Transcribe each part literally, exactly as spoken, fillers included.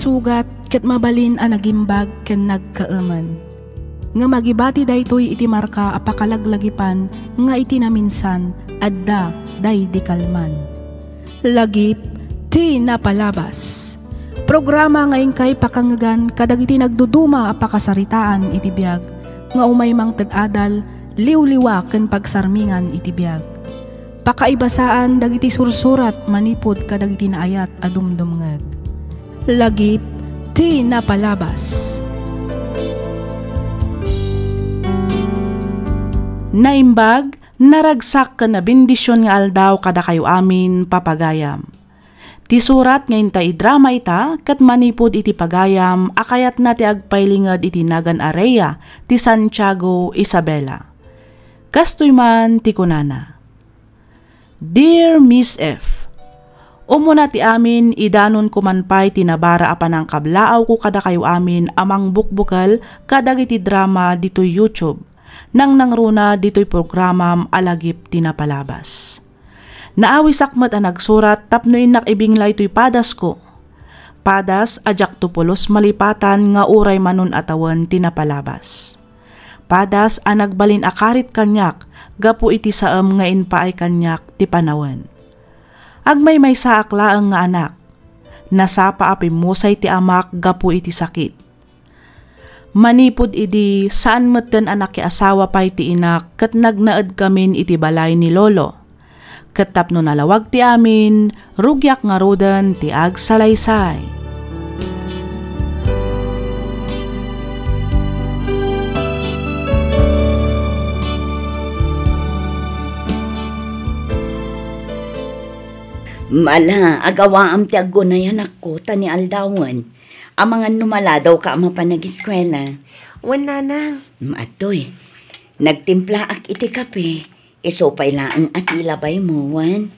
Sugat ket mabalin a nagimbag ken nagkaemen. Ngem agibati daytoy iti marka a pakalaglagipan nga iti naminsan, adda daydi kalman. Lagip ti napalabas. Programa nga inkay pakangngegan kadagiti nagduduma a pakasaritaan iti biag nga umay mangted adal, liwliwa ken pagsarmingan iti biag. Pakaibasaan dagiti sursurat manipud kadagiti naayat a dumdumngeg. Lagip ti napalabas. Naimbag, naragsak ken nabendision nga aldaw kadakayo amin, papagayam. Ti surat nga inta idrama ita ket manipud iti pagayam a kayatna ti agpailinged iti nagan a Rhea ti Santiago, Isabela. Kastoy man ti kunana, Dear Miss F, umuna ti amin, idanonko man pay ti nabara a panangkablaawko kadakayo amin a mangbukbukel kadagiti drama ditoy YouTube, nangnangruna ditoy programam a Lagip ti Napalabas. Naawisak met a nagsurat tapno innak ibinglay toy padasko. Padas a diakto pulos malipatan nga uray manon a tawen ti napalabas. Padas a nagbalin a karit kaniak gapu iti saem nga impaay kaniak ti panawen. Agmaymaysaak laeng nga anak. Nasapa a pimmusay ti amak gapu iti sakit. Manipud idi, saan metten a nakiasawa pay ti inak ket nagnaedkamin iti balay ni lolo. Ket tapno nalawag ti amin, rugiak ngaruden ti agsalaysay. Mala, agawaam ti aggunay, anakko, ta ni aldawen. Amangan no maladawka a mapan agiskuela. Wen, nanang. Mm, adtoy. Nagtimplaak iti kape. Isu pay laeng a ti labaymo, wen.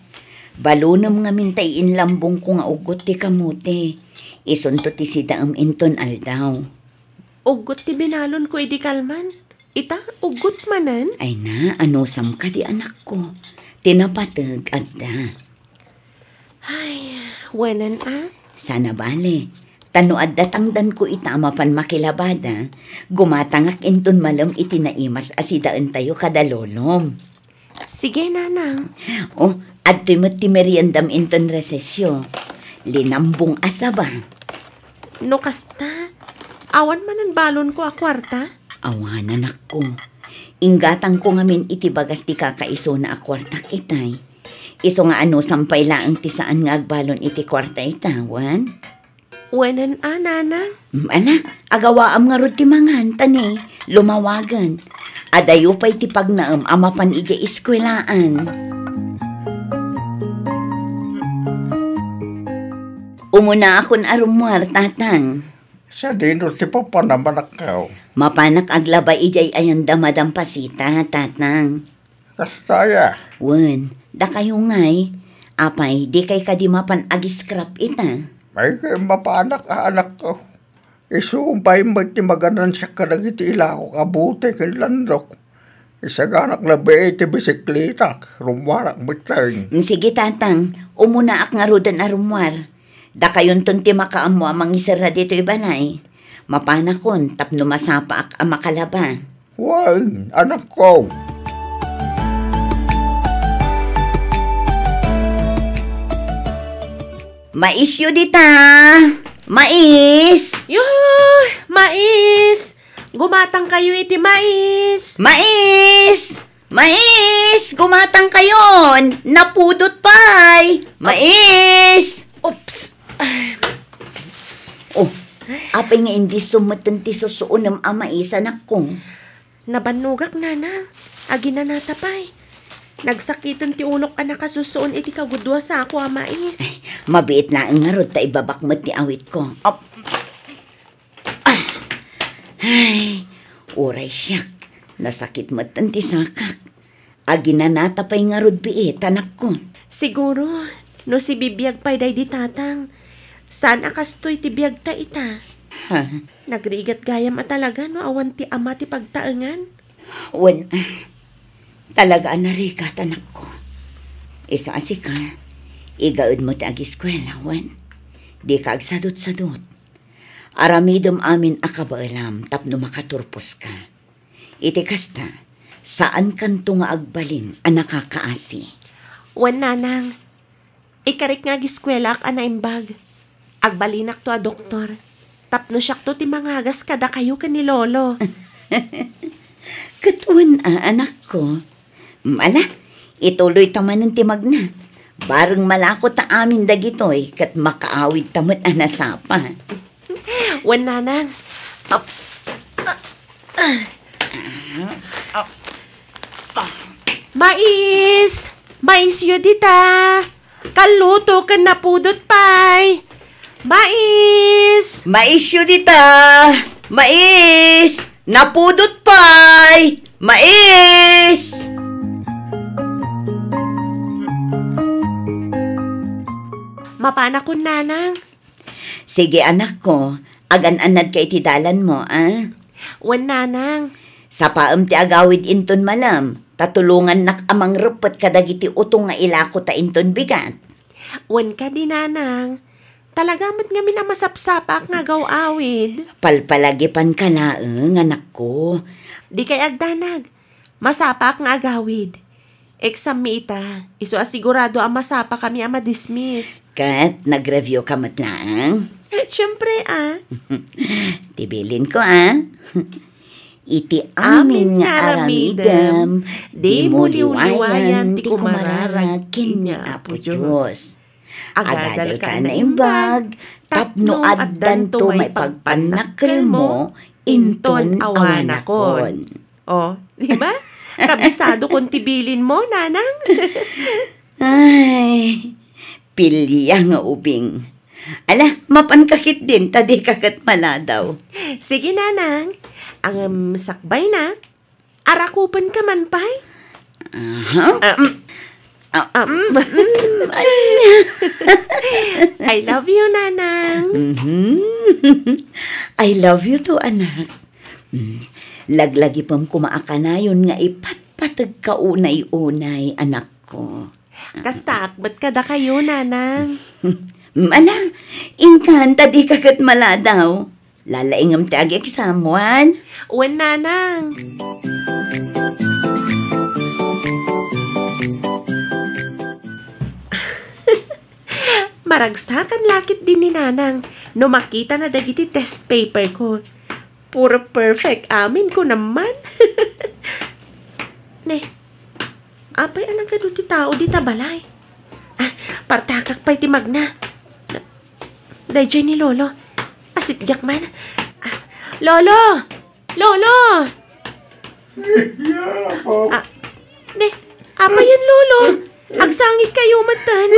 Balonem ngamin ta iinlambongko nga uggot ti kamote. Isunto ti sidaem inton aldaw. Uggot ti binalonko idi kalman. Ita, uggot manen? Ay na, anusam kadi, anakko. Ti napateg, adda. Ay, wenen a? Sana bale. Ta no adda tangdanko ita a mapan makilabada, gumatangak inton malem iti naimas a sidaentayo kada lolom. Sige, nanang. Oh, adtoy met ti meriendam inton resesyo. Linambong a saba. No kasta, awan manen balonko a kuarta? Awan, anakko. Inggatangko ngamin iti bagas ti kakaisuna a kuartak itay. Isu nga anusam pay laeng ti saan nga agbalon iti kuarta ita, wen? Wenen a, nana? Mm, ala, agawaam ngarud ti mangan, ta ni, lumawagen. Adayo pay ti pagnaem a mapan idiay iskuelaan. Umunaakon a rummuar, tatang. Sadino ti papanam, anakko? Mapanak aglaba idiay ayan da Madam Pasita, tatang. Kasta aya? Wen, dakayo ngay. Apay, dikay kadi mapan agiskrap ita? Ay, kay mapanak a, anakko. Isu pay met ti maganansiak kadagiti ilakok a bote ken landok. Isaganak labi ti bisikletak, rummuarak metten. Mm, sige, tatang, umunaak ngaruden a rummuar. Dakayonton ti makaammo a mangiserra ditoy balay. Mapanakon tapno masapaak a makalaba. Wen, anakko. Maisyo dita! Mais! Yoo! Mais! Gumatangkayo iti mais! Mais! Mais! Gumatangkayon! Napudot pay! Mais! Oops! Oh, apay nga indi sumeten ti susuonem a mais, anakko? Nabannogak, nana. Aginanata pay. Nagsakiten ti ulok a nakasusuon iti kagudua sako a mais. Ay, mabiit laeng ngarud ta ibabak met ti awitko. Op. Ah. Ay, uray siak. Nasakit met ti sakak. Aginanata pay ngarud biit, anakko. Siguro, no sibibiag pay daydi tatang, saan a kastoy ti biagta ita? Ha? Nagrigat gayam a talaga no awan ti ama ti pagtaengan. Wen, ah, talaga a narigat, anakko. Isu a sika, igaedmo ti agiskuela, wen. Dika agsadutsadut. Aramidem amin a kabaelam tapno makaturposka. Iti kasta, saankanto nga agbalin a nakakaasi. Wen, nanang, ikarik nga agiskuelaak a naimbag. Agbalinakto a doktor, tapno siakto ti mangagas kadakayo ken ni Lolo. Ket wen a, anakko. Ala, ituloyta manen ti magna. Bareng malako ta amin dagitoy ket makaawidta met a nasapa. Wen, nanang. Ap-, ah, ah. Ah, ah. Mais! Maisyo dita! Kalluto ken napudot pay! Mais! Maisyo dita! Mais! Napudot pay! Mais! Mapanakon, nanang. Sige, anakko. Agan-annadka iti dalanmo, a? Wen, nanang. Sapaem ti agawid inton malem, ta tulongannak a mangreppet kadagiti utong nga ilakota inton bigat. Wen kadi, nanang. Talaga met ngamin a masapsapaak nga agaw-awid. Palpalagipanka laeng, anakko. Dikay agdanag. Masapaak nga agawid. Exam mi ita, isu a sigurado a masapakami a madismiss. Ket nag-review ka met laeng? Siempre, a. Ti bilinko, a. Iti amin nga aramidem, dimo liwliwayan ti kumararag ken ni Apo Dios. Agadalka a naimbag, tapno addanto maipagpannakkelmo inton awanakon. O, di ba? Kabisadokon ti bilinmo, nanang. Ay, pilia nga ubing. Ala, mapanka ketdin, ta dika ket maladaw. Sige, nanang. Ngem sakbayna, arakupenka man pay? Aha. Ah, mm. Ah, ah, mm, mm, ania? I love you, nanang. Mhm. I love you too, anak. Mm. Laglagipem koma a kanayon nga ipatpategka unay-unay, anakko. Kastaak met kadakayo, nanang. Ala, inkan ta dika ket maladaw. Lalaingem ti agi-exam, wen? Wen, nanang. Maragsakan la ketdi ni nanang no makitana dagiti test paper ko. Puro perfect amin, kunam man. Ne, apay a nagadu ti tao dita balay? Ah, partakak pay ti magna. Daydiay ni Lolo. Asitgak man. Ah, Lolo! Lolo! Ah, ne, apayen, Lolo? Agsangitkayo metten.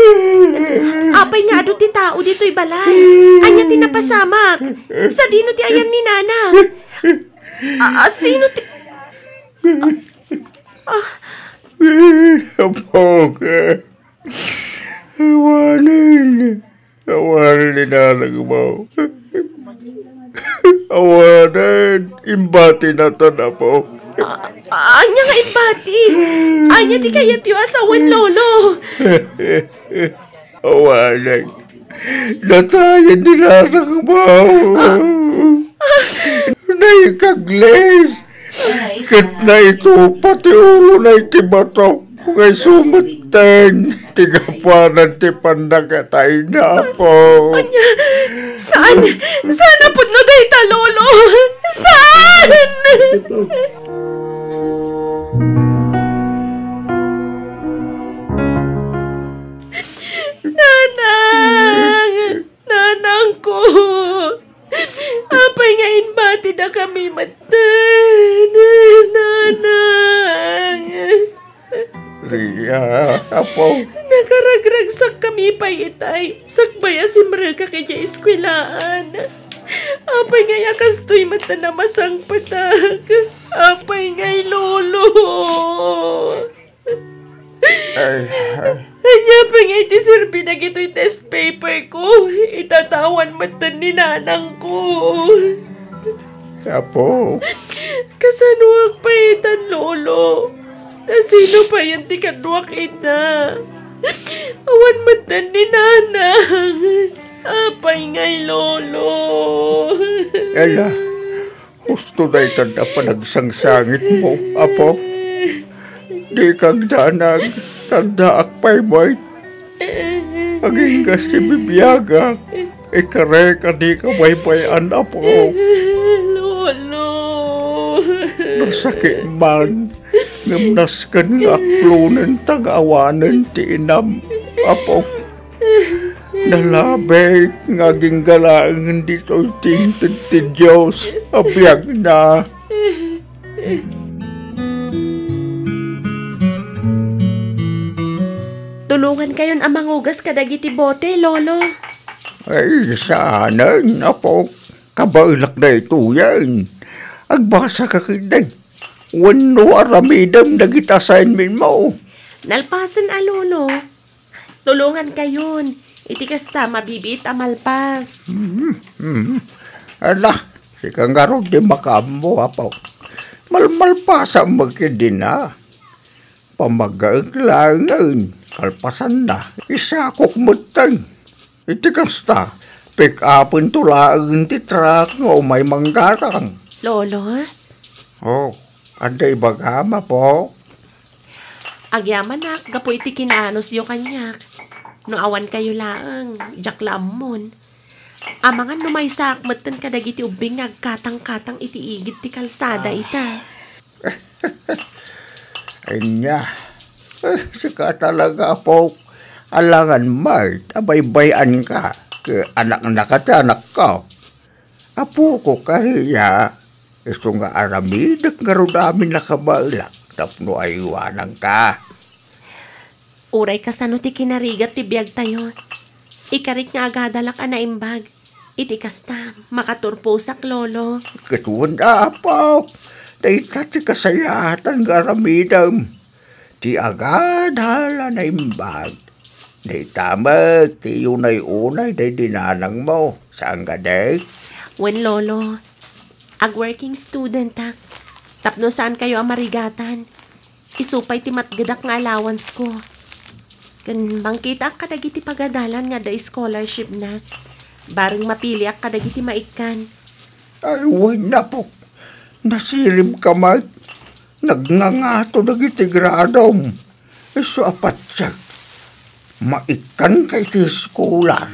Apay nga adu ti tao ditoy balay? Ania ti napasamak? Sadino ti ayan ni Nana? A-, a-, sino ti... Ah. Apo, ka. Awanen. Awanen ni nanangmo. Awanen, imbatinatan, Apo. A-, ania nga imbati? Ania ti kayatyo a sawen, Lolo? Awanen. Natayen ni nanangmo. Naikaglis. Ket naitupa ti ulona iti bato. Nga isu metten ti gapuanan ti pannakatayna, Apo. Ania? Saan? Saan a pudno dayta, Lolo? Saan? Nanang! Nanangko! Apay nga imbatidakami metten, Nanang? Ria, Apo. Nakaragragsakkami pay itay, sakbay a simrek idiay eskuelaan. Apay ngay a kastoy metten a masangpetak? Apay ngay, Lolo? Ay, ay. Ania pay nga iti serbi dagitoy test paper ko? Itatawan metten ni nanangko. Apo. Kasanoak pay itan, Lolo? Kasino payen ti kaduak ita? Awan metten ni nanang. Apay ngay, Lolo? Ella, husto dayta a panagsangsangitmo, Apo. Dika agdanag, addaak pay met. Agingga ti bibiagak, ikarek a dika baybay-an, Apo. Lolo. Nasakit man, ngem nasken nga aklonen ta nga awanen ti inam, Apo. Nalabit nga agingga laengen ditoy ti inted ti Dios a biagna. Tulongankayon a mangugas kadagiti bote, Lolo. Ay, saanen, Apo. Kabaelak daytoyen. Agbasaka ketdi. Wenno aramidem dagiti assignment mo. Nalpasen a, Lolo. Tulongankayon. Iti kasta, mabibiit a malpas. Mhm, mhm. Ala, sika ngarud ti makaammo, Apo. Malmalpasam met ketdin a. Pamaggaek laengen, kalpasanna, isakok metten. Iti kasta, pick-upen to laeng ti truck nga umay manggatang. Lolo? Oh, adda ibagam, Apo? Agyamanak gapu iti kinaanusyo kaniak. No awankayo laeng, diak la ammon. Amangan no maysaak metten kadagiti ubbing nga agkatangkatang iti igid ti kalsada ita. Ania, eh, sika talaga, Apok. Alangan met a baybay-anka, ket anaknaka ti anakko. Apoko kaniak, isu nga aramidek ngarud amin a kabaelak tapno aywananka. Uray kasano ti kinarigat ti biagtayo, ikarik nga agadalak a naimbag. Iti kasta, makaturposak, Lolo. Ket wen, Apok, dayta ti kasayaatan nga aramidem. Ti agadal a naimbag. Dayta met ti unay-unay daydi nanangmo, saan kadi? Wen, Lolo. Ag-working studentak. Tapno saankayo a marigatan. Isu pay ti matgedak nga allowance ko. Ken mangkitaak kadagiti pagadalan nga adda scholarship na. Bareng mapiliak kadagiti maikkan. Ay, wen, Apok. Nasiribka met. Nagngangato dagiti gradom. Isu a patiek. Maikkanka iti eskolar.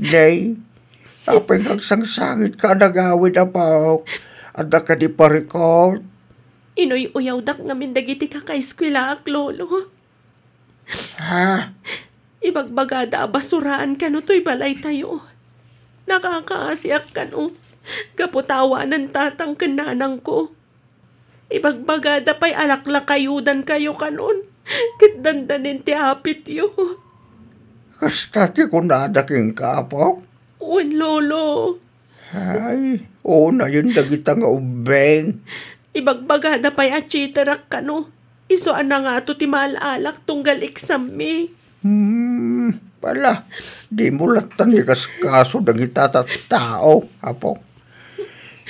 Nay, apay nga agsangsangitka a nagawid, Apok? Adda kadi parikut? Inuy-uyawdak ngamin dagiti kakaeskuelaak, Lolo. Ha? Ibagbagada a basuraan kano toy balaytayo. Nakakaasiak kano, gapu ta awanen tatang ken nanangko. Ibagbagada pay a laklakayudankayo kanon, ket dandanin ti apityo. Kasta ti kunada kenka, Apok? Wen, Lolo. Ay, unayen dagita nga ubbing. Ibagbagada pay a cheaterak kano. Isu a nangato ti maal-alak tunggal exam-mi. Hmm, bala, dimo latta ni kaskaso dagita tattao, Apok.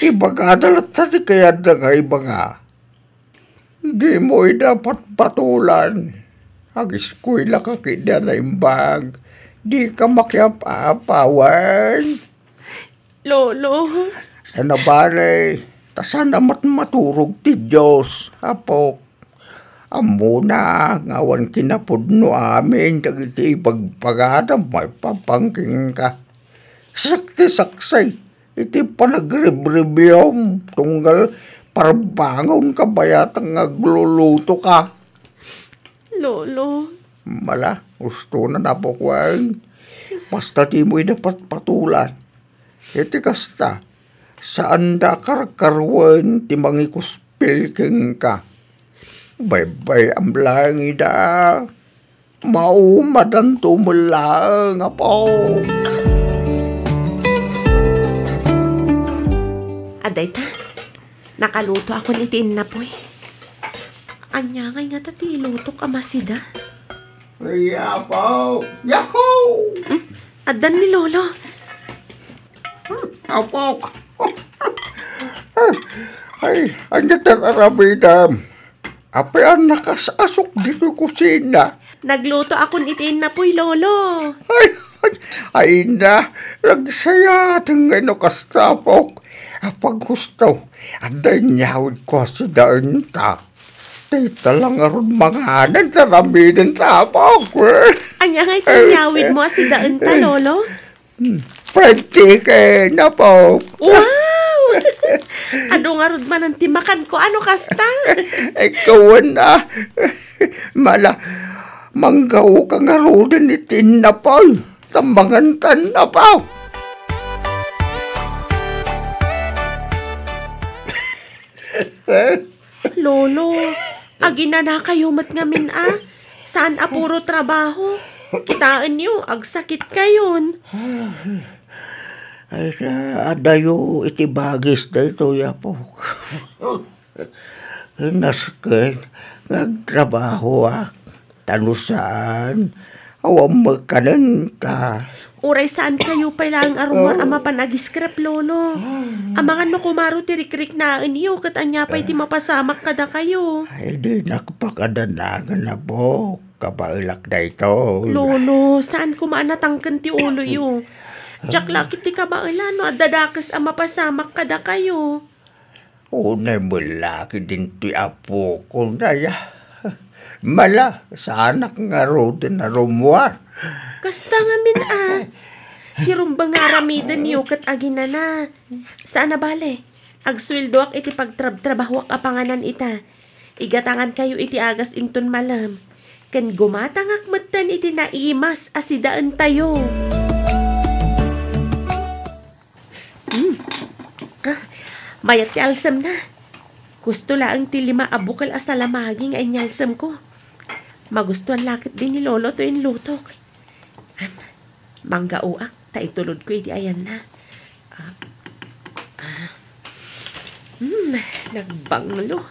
Ibagada latta ti kayatna nga ibaga. Dimo ida patpatulan. Agiskuelaka ketdi a naimbag. Dika makiap-apa, wen? Lolo. Saan a bale, ta saan a matmaturog ti Dios, Apok. Ammona nga awan kinapudno amin dagiti ibagbagadam maipapan kenka. Siak ti saksi iti panagribribiam tunggal parbangonka bayat nga aglulutoka. Lolo. Mala, ustonan, Apok, wen. Basta dimo ida patpatulan. Iti kasta, saanda a karkaruen ti mangikuspil kenka. Baybay-am laeng ida. Maumadanto met laeng, Apok. Adda ita, nakalutoakon iti innapoy. Ania ngay ngata ti ilutok a masida? Ay, Apok! Yahoo! Hmm? Addan ni Lolo. Hmm, Apok! Ay, ania ti ar-aramidem? Apay a nakas-asok ditoy kusina? Naglutoakon iti innapoy, Lolo. Ay, ay, ay na, nagsayaat nga no kasta, Apok. Apaghusto, adda inyawidko a sidaenta. Dayta la ngarud manganen ta ramiden ta, Apok. Ania nga iti inyawidmo a sidaenta, Lolo? Hmm. Pwede ken, Apok. Wow! Adu ngarud manen ti makanko a no kasta. Ikaw na. Mala, manggaoka ngaruden iti innapoy. Ta mangantan, Apok. Lolo, aginanakayo met ngamin a. Saan a puro trabaho. Kitaenyo, agsakitkayon. Ay, adayo iti bagis daytoy, Apok. Nasken nga agtrabahoak. Ta no saan, awan met kanenta. Uray saankayo pay laeng a rummuar a mapan agiskrep, Lolo. Amangan no kumaro ti rikriknaenyo, ket ania pay ti mapasamak kadakayo? Ay, dinak pakadanagan, Apok. Kabaelak daytoy. Lolo, saan koma a natangken ti uloyo. Diak la ket ti kabaelan no adda dakes a mapasamak kadakayo. Unay met la ket ditoy apok, unay a. Mala, saanak ngaruden a rummuar. Kasta ngamin a. Ti rumbeng nga aramidenyo ket aginana. Saan a bale, agsueldoak iti pagtrabtrabahoak a panganan ita. Igatangankayo iti agas inton malem. Ken gumatangak metten iti naimas a sidaentayo. Mm. Ah, mayat ti alsemna. Husto laeng ti lima a bukel a salamagi nga inyalsemko. Magustuan la ketdi ni Lolo toy inlutok. Am, manggaoak ta itulodko iti ayanna. Ah, ah. Mm, nagbanglo.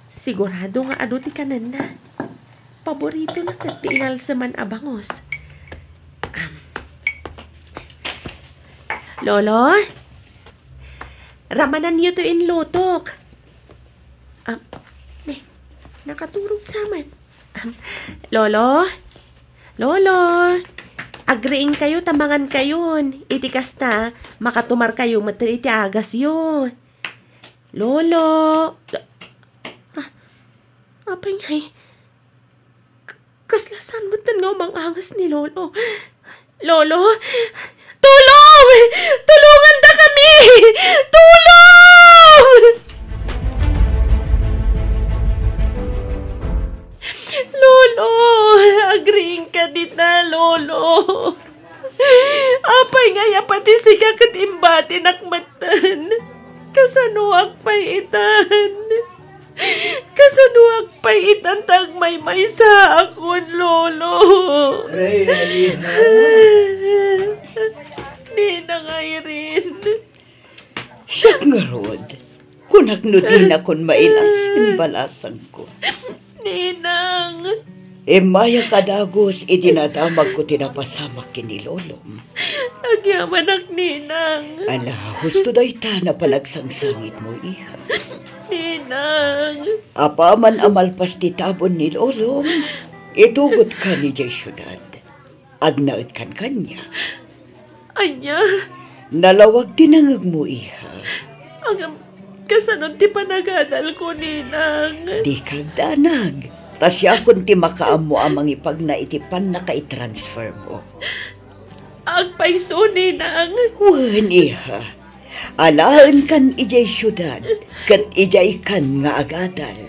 Sigurado nga adu ti kanenna. Paboritona ket ti inalseman a bangus. Am. Lolo? Ramananyo toy inlutok. Am, ne, nakaturog sa met. Am, Lolo? Lolo? Agriingkayo ta mangankayon. Iti kasta, makatumarkayo met iti agasyo. Lolo? Ah, apay ngay? K-, kasla saan metten nga umang-angas ni Lolo? Lolo? Tulong! Tulongandakami! Tulong! Lolo! Agriingka dita, Lolo! Apay ngay a pati sika ket imbatinak metten? Kasanoak pay itan? Kasanoak pay itan ta agmaymaysaakon, Lolo? Realidad. Ninang Irene. Siak ngarud, kunak no dinakon mailas ken balasangko. Ninang! Immayak a dagus idi nadamagko ti napasamak ken ni Lolom. Agyamanak, Ninang. Ala, husto dayta a panagsangsangitmo, iha. Ninang. Apaman a malpas ti tabon ni Lolom, itugotkan idiay siudad. Agnaedkan kaniak. Ania? Nalawag ti nangegmo, iha. Ngem, kasano ti panagadalko, Ninang? Dika agdanag. Ta siakon ti makaammo a mangipagna iti pannakaitransfermo. Agpayso, Ninang. Wen, iha. Alaenkan idiay siudad, ket idiaykan nga agadal.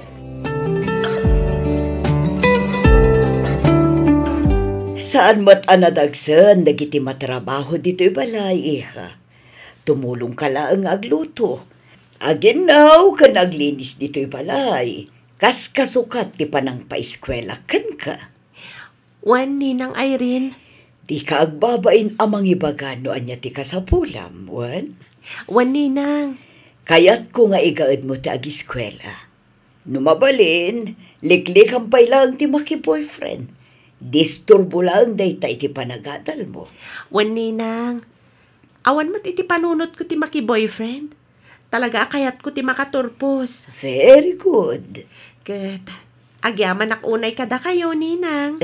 Saan met a nadagsen dagiti matrabaho ditoy balay, iha. Tumulongka laeng nga agluto, aginnaw ken aglinis ditoy balay. Kas kasukat ti panangpaeskuela kenka. Wen, Ninang Irene. Dika agbabain a mangibaga no ania ti kasapulam, wen? Wen, Ninang. Kayatko nga igaedmo ti agiskuela. No mabalin, liklikam pay laeng ti maki-boyfriend. Disturbo laeng dayta iti panagadalmo. Wen, Ninang. Awan met iti panunotko ti maki-boyfriend. Talaga a kayatko ti makaturpos. Very good. Ket, Agyamanak unay kadakayo, Ninang.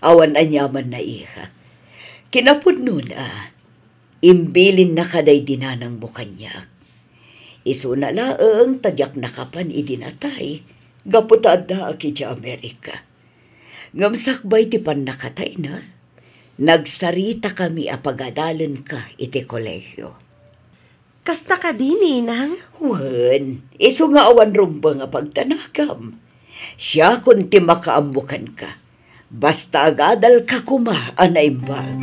Awan aniamanna, iha. Kinapudnona, imbilinnaka daydi nanangmo kaniak. Isuna laeng ta diak nakapan idi natay, gapu ta addaak idiay Amerika. Ngem sakbay ti pannakatayna, nagsaritakami a pagadalenka iti kolegio. Kasta kadi, Ninang? Wen, isu nga awan rumbeng a pagdanagam. Siakon ti makaammo kenka. Basta agadalka koma a naimbag.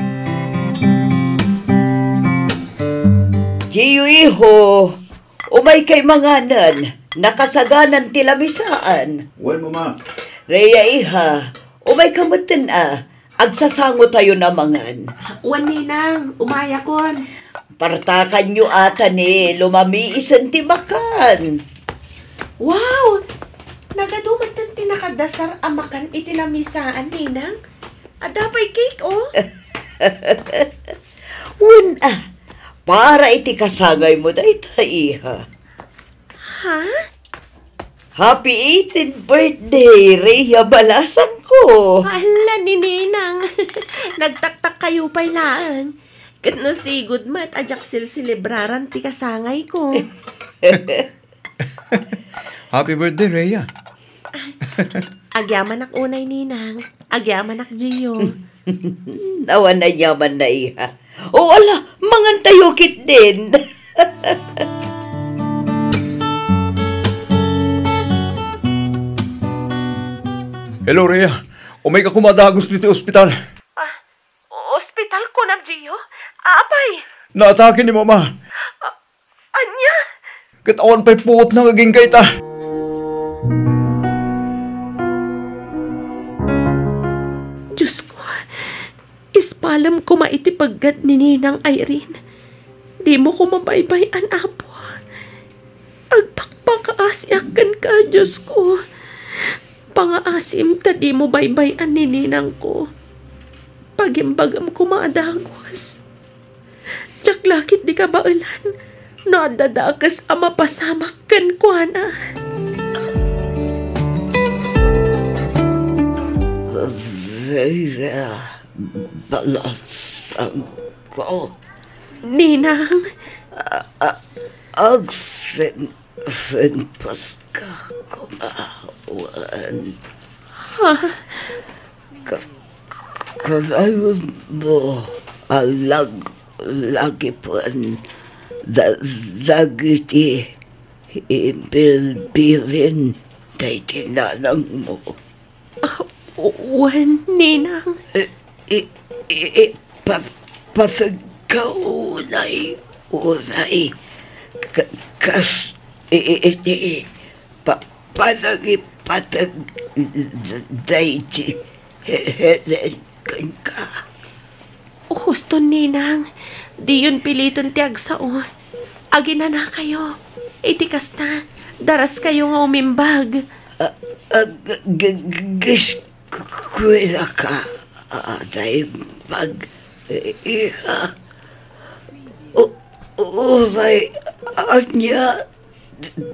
Gio, iho, umaykay manganen. Nakasaganan ti lamisaan. Wen, Mama. Rhea, iha, umayka metten a. Agsasangotayon a mangan. Wen, Ninang, umayakon. Partakanyo ata ni lumamiisen ti makan. Wow! Nagadu metten ti nakadasar a makan iti lamisaan, Ninang. Adda pay cake, oh. Wen a, para iti kasangaymo dayta, iha. Ha? Happy eighteenth birthday, Rhea Balasangko! Hala, ni Ninang. Nagtaktakkayo pay laeng. Ket no sigud met a diak silselebraran ti kasangayko. Happy birthday, Rhea. Agyamanak unay, Ninang. Agyamanak, Gio. Awan aniamanna, iha. O, ala, mangantayo ketdin. Hello, Rhea. Umayka koma a dagus ditoy ospital. Ah, ospital, kunam, Gio? Apay? Naatake ni Mama. Ah, Ania? Ket awan pay puotna nga agingga ita. Diosko, ispalem koma iti peggad ni Ninang Irene. Dimo koma baybay-an, Apo. Agpakpakaasiak kenka, Diosko. Pangaasim ta dimo baybay-an ni ninangko. Pagimbagem koma a dagus. Diak la ketdi kabaelan no adda dakes a mapasamak kenkuana. Rhea Balasangko. Ninang. A-, a-, agsen- Singpetka koma wen. Ha? Ka-, kanayon mo a lag-, lagipen da-, dagiti imbilbilin daydi nanangmo. Ah, wen, Ninang. I, i, i, pa-, pategka unay, unay. Ka-, kas, i, i, iti pa-, panangipateg d-, daydi He-, Helen kenka. Husto, Ninang. Diyon piliten ti agsao. Aginanakayo. Iti kasta, daraskayo nga umimbag. A-, ag-, g-, g-, eskuelaka, a, naimbag, iha. U-, uray ania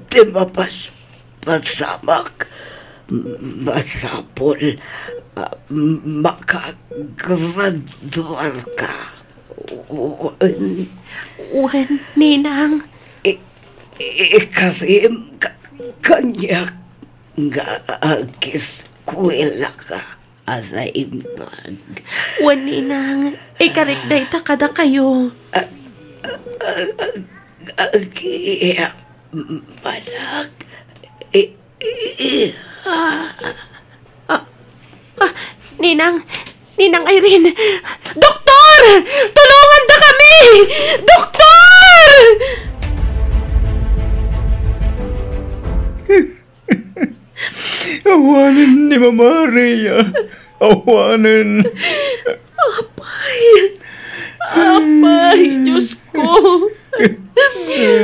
ti mapas-, pasamak, masapul a makagraduarka. Wen. Wen, Ninang. I-, i-, ikarim ka-, kaniak nga agiskuelaka a naimbag. Wen, Ninang, ikarik dayta kadakayo. A-, a-, a-, agiyak manak, i-, i-, iha. Ah, ah, Ninang, Ninang Irene, Doktor! Tulongandakami! Doktor! Awanen ni Mama, Rhea. Awanen. Apay! Apay, Diosko!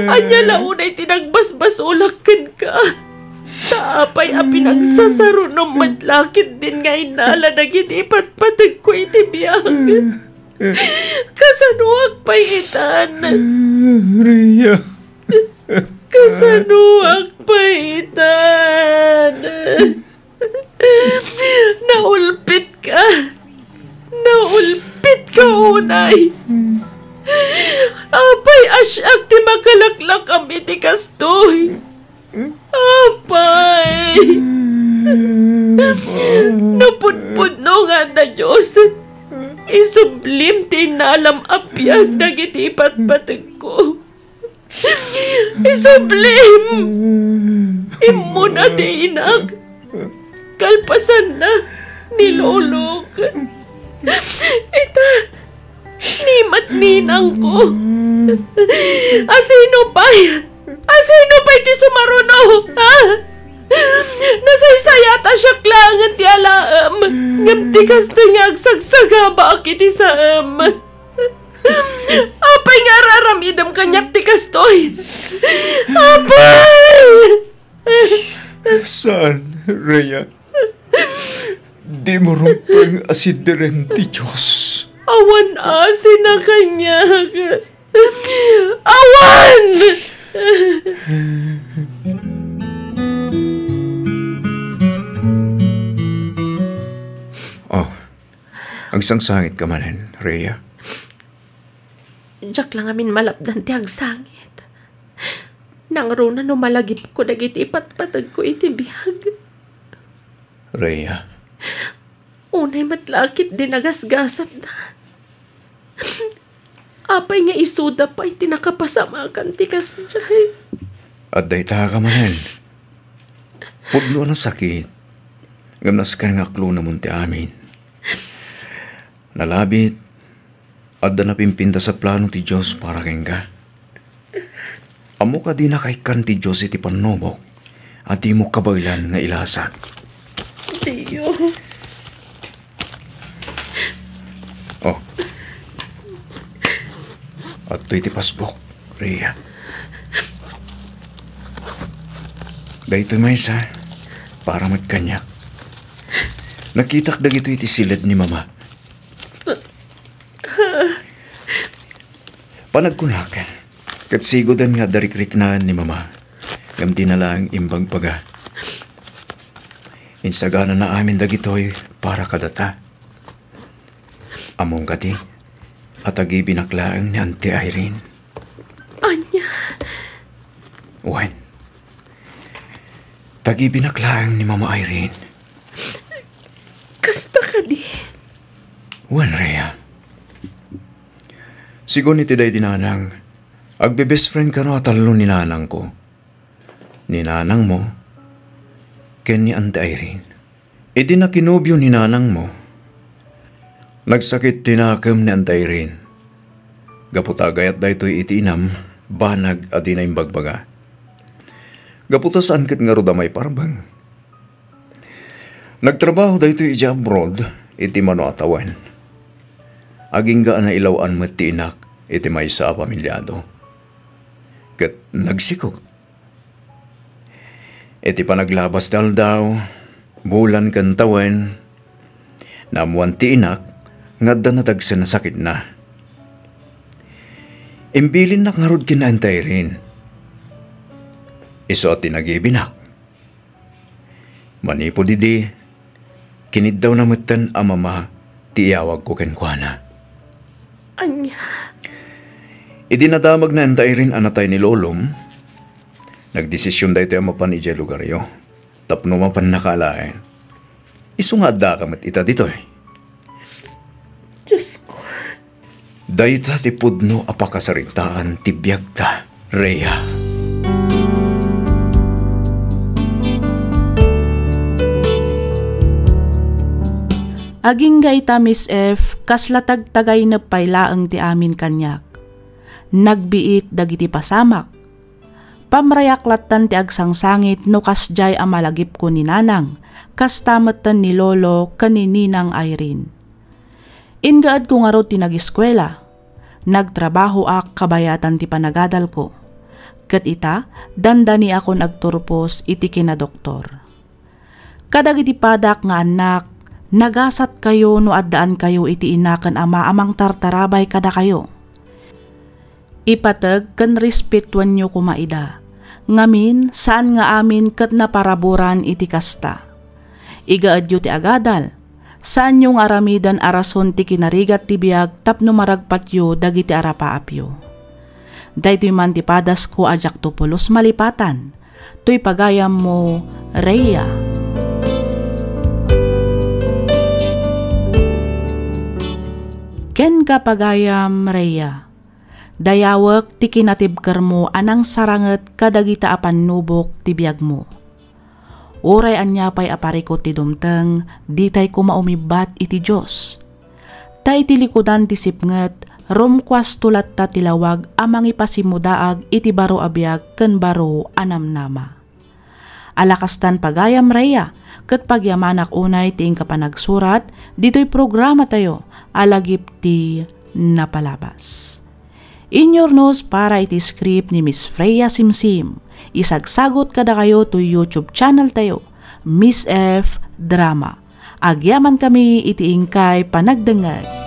Ania la unay ti nagbasbasolak kenka? Ta apay a pinagsasarunom met la ketdin nga innala dagiti ipatpategko iti biag? Kasanoak pay itan? Rhea. Kasanoak pay itan? Naulpitka. Naulpitka unay. Apay a siak ti makalaklakam iti kastoy? Apay. Napudpudno nga adda Dios. Isublim ti innalam a biag dagiti ipatpategko. Isublim! Immuna ti inak. Kalpasanna, ni lolok. Ita, ni met ninangko. Asino pay? Asino pay ti sumaruno? Ha? Nasaysayat a siak laengen ti alaem, ngem ti kastoy nga agsagsagabaak iti saem. Apay nga ar-aramidem kaniak ti kastoy? Apay! Saan, Rhea. Dimo rumbeng a sidderen ti Dios. Awan asi na kaniak. Awan! Oh, agsangsangit ka manen, Rhea? Diak la ngamin malapdan ti agsangit. Nangruna no malagipko dagiti ipatpategko iti biag. Rhea. Unay met la a ketdi nagasgasatda. Apay nga isuda pay ti nakapasamakan ti kasdiay? Adda ita ka manen. Pudno a nasakit. Ngem nasken nga aklonamon ti amin. Nalabit, adda napimpintas a plano ti Dios para kenka. Ammok a dina kaikkan ti Dios iti pannubok a dimo kabaelan nga ilasak. Dio. Oh. Adtoy ti pasbuk, Rhea. Daytoy maysa, para met kaniak. Nakitak dagitoy iti siled ni Mama. Panagkunak, ket sigoden nga adda rikriknaan ni Mama, ngem dina laeng imbagbaga. Insaganana amin dagitoy para kadata. Ammom kadi a tagibinak laeng ni Auntie Irene? Ania? Wen, tagibinak laeng ni Mama Irene. Kasta kadi? Wen, Rhea. Sigun iti daydi nanang, agbe-best friend kano a tallo ni nanangko. Ni nanangmo, ken ni Auntie Irene. Idi nakinobio ni nanangmo, nagsakit ti nakem ni Auntie Irene. Gapu ta agayat daytoy iti inam, banag a dina imbagbaga. Gapu ta saan ket ngarud a maiparbeng. Nagtrabaho daytoy idiay abroad iti mano a tawen. Agingga a nailaw-an met ti inak iti maysa a pamiliado. Ket nagsikog. Iti panaglabas ti aldaw, bulan ken tawen, naammoan ti inak nga adda nadagsen a sakitna. Imbilinnak ngarud ken Auntie Irene. Isu a tinagibinak. Manipud idi, kiniddawna metten a Mama ti iyawagko kenkuana. Ania? Idi nadamagna Auntie Irene a natay ni lolom, nagdesision daytoy a mapan idiay lugaryo tapno mapannaka alaen. Isu nga addaka met ita ditoy. Diosko. Dayta ti pudno a pakasaritaan ti biagta, Rhea. Agingga ita, Miss F, kasla tagtagainep pay laeng ti amin kaniak. Nagbiit dagiti pasamak. Pamrayak lattan ti agsangsangit no kasdiay a malagipko ni Nanang, kasta metten ni Lolo ken ni Ninang Irene. Ingaedko ngarud ti nagiskuela. Nagtrabahoak kabayatan ti panagadalko. Ket ita, dandaniakon agturpos iti kinadoktor. Kadagiti padak nga annak, nagasatkayo no addaankayo iti ina ken ama a mangtartarabay kadakayo. Ipateg ken respetuenyo koma ida, Ngamin, saan nga amin ket naparaburan iti kasta. Igaedyo ti agadal, saanyo nga aramiden a rason ti kinarigat ti biag tapno maragpatyo dagiti arapaapyo. Daytoy man ti padasko a diakto pulos malipatan. Toy pagayammo, Rhea. Kenka, pagayam, Rhea. Dayawek ti kinatibkermo a nangsaranget kadagita a pannubok ti biagmo. Uray ania pay a parikut ti dumteng, ditay koma umibbat iti Dios. Ta iti likudan ti sipnget, rumkuasto latta ti lawag a mangipasimmudaag iti baro a biag ken baro a namnama. Ala kastan, pagayam, Rhea, ket pagyamanak unay ti inka panagsurat ditoy programatayo a Lagip ti Napalabas. Inyurnos para iti script ni Miss Freya Simsim. Isagsagot kadakayo toy YouTube channel tayo, Miss F Drama. Agyamankami iti inkay panagdengngeg.